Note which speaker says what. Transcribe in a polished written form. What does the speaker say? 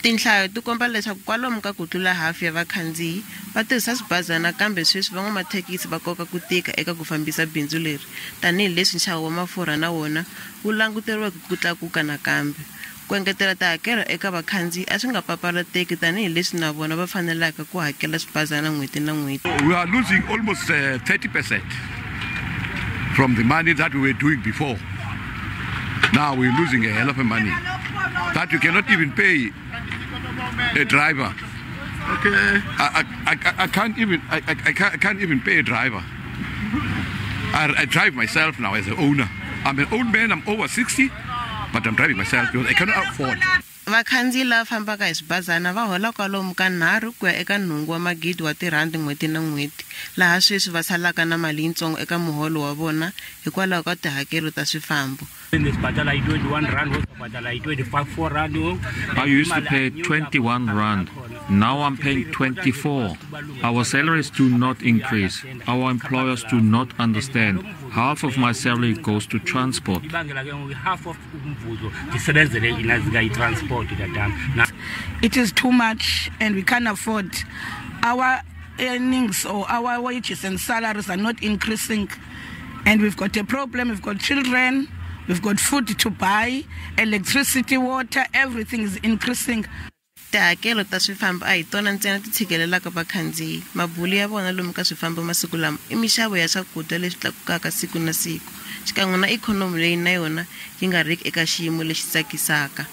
Speaker 1: Tinhlayo ti komba leswaku kwalomu ka ku tlula hafu ya vakhandziyi va tirhisa swibazana, kambe sweswi van'wamathekisi va koka ku tika eka ku fambisa bindzu leri tanihileswi nxavo wa mafurha na wona wu languteriweke ku tlakuka nakambe. Ku engetela tihakelo eka vakhandziyi a swi nga papalateki tanihileswi na vona va fanelaka ku hakela swibazana n'hweti na n'hweti.
Speaker 2: We are losing almost 30% from the money that we were doing before. Now we're losing a hell of a money that you cannot even pay a driver.
Speaker 3: Okay.
Speaker 2: I can't even I can't even pay a driver. I drive myself now as an owner. I'm an old man, I'm over 60, but I'm driving myself because I cannot afford.
Speaker 1: Vakhandziyi lava fambaka hi swibazana va hola kwalomu ka 3 ku ya eka 8 wa magidi wa tirhandi n'hweti na n'hweti, laha sweswi va salaka na mali yitsongo eka muholo wa vona hikwalaho ka tihakelo ta swifambo.
Speaker 4: I used to pay 21 rand. Now I'm paying 24. Our salaries do not increase. Our employers do not understand. Half of my salary goes to transport.
Speaker 5: It is too much and we can't afford. Our earnings or our wages and salaries are not increasing. And we've got a problem. We've got children. We've got food to buy, electricity, water, everything is increasing.
Speaker 1: Tihakelo ta swifambo a hi tona ntsena ti tshikelelaka vakhandziyi. Mabulu ya vona lomu ka swifambo masiku lama i mixavo ya swakudya leswi tlakukaka siku na siku, xikan'we na ikhonomi leyi na yona yi nga riki eka xiyimo lexi tsakisaka.